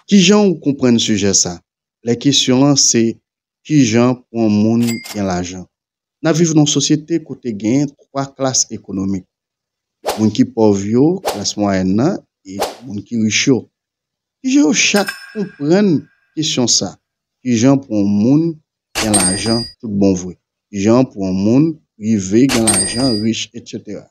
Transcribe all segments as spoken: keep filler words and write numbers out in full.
Kijan ou konprann sijè sa? Lè kesyon an se, kijan pou yon moun gen lajan? N ap viv nan yon sosyete kote genyen twa klas ekonomik. Moun ki pòv yo, klas mwayèn nan, e moun ki rich yo. Kijan yo chak konprann kesyon sa? Kijan pou yon moun gen lajan tout bon vre? Kijan pou yon moun rive gen lajan, rich, etsetera?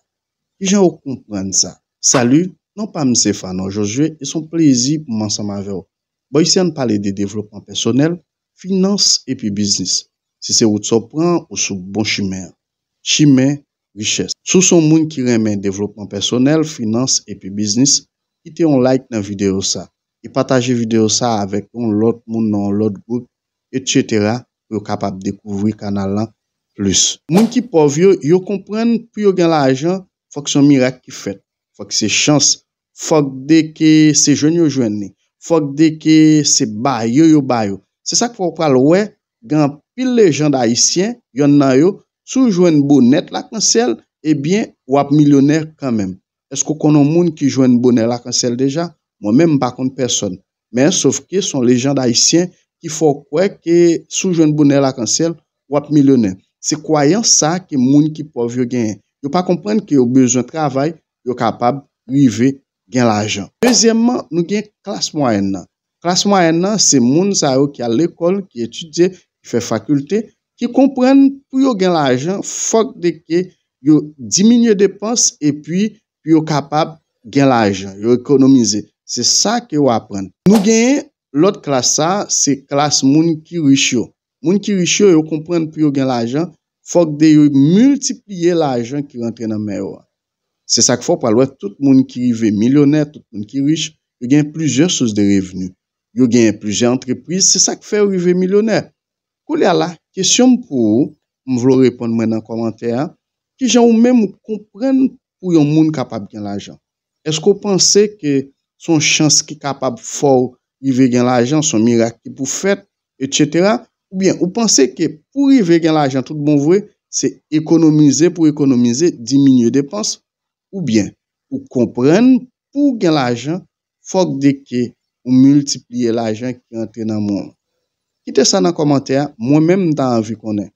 Kijan yo konprann sa? Salut, non pa m se Fanon Josué e se yon plezi pou m ansanm avè w. Bò isi a n pale de devlopman pèsonèl, finans epi biznis. Si se wout sa w pran, ou sou bon chimen an. Chimen richès. Si w se yon moun ki renmen devlopman pèsonèl, finans epi biznis, kite yon like nan videyo sa e pataje videyo sa avèk yon lòt moun nan yon lòt gwoup, etsetera, pou yo kapab dekouvri kanal lan plis. Moun ki pòv yo, yo konprann pou yo gen lajan, fòk se yon mirak ki fèt. Fòk se chans. Fòk de ke se jwenn yo jwenn li. Fòk de ke se ba yo yo ba yo. Se sa k fè w pral wè gen anpil lejand ayisyen, yonn nan yo, si w jwenn bonè lakansyèl, ebyen, w ap milyonè kanmenm. Èske w konn yon moun ki jwenn bonè lakansyèl deja? Mwen menm, m pa konn pèsòn. Men, sof ke se yon lejand ayisyen ki fè w kwè ke si w jwenn bonè lakansyèl, w ap milyonè. Se kwayans sa ke moun ki pòv yo genyen. Yo pa konprann ke yo bezwen travay, yo kapab rive gen lajan. Dezyèmman, nou gen klas mwayèn nan. Klas mwayèn nan, se moun sa yo ki al lekòl, ki etidye, ki fè fakilte, ki konprann pou yo gen lajan, fòk de ke yo diminye depans epi pou yo kapab gen lajan, yo ekonomize. Se sa ke yo aprann. Nou genyen lòt klas sa, se klas moun ki rich yo. Moun ki rich yo, yo konprann pou yo gen lajan, fòk de yo miltipliye lajan ki rantre nan men yo a. Se sa k fè w pral wè tout moun ki rive milyonè, tout moun ki rich, yo gen plizyè sous de revni. Yo gen plizyè antrepriz, se sa k fè yo rive milyonè. Koulye a la, kesyon m pou ou, m vle w reponn mwen nan kòmantè a, kijan ou menm ou konprann pou yon moun kapab gen lajan? Èske w panse ke se yon chans ki kapab fè w rive gen lajan, se yon mirak ki pou fèt, etsetera? Oubyen ou panse ke pou rive gen lajan tout bon vre, se ekonomize pou ekonomize, diminye depans? Oubyen ou konprann pou w gen lajan, fòk de ke ou miltipliye lajan ki rantre nan men w? Kite sa nan kòmantè a, mwen menm m ta anvi konnen.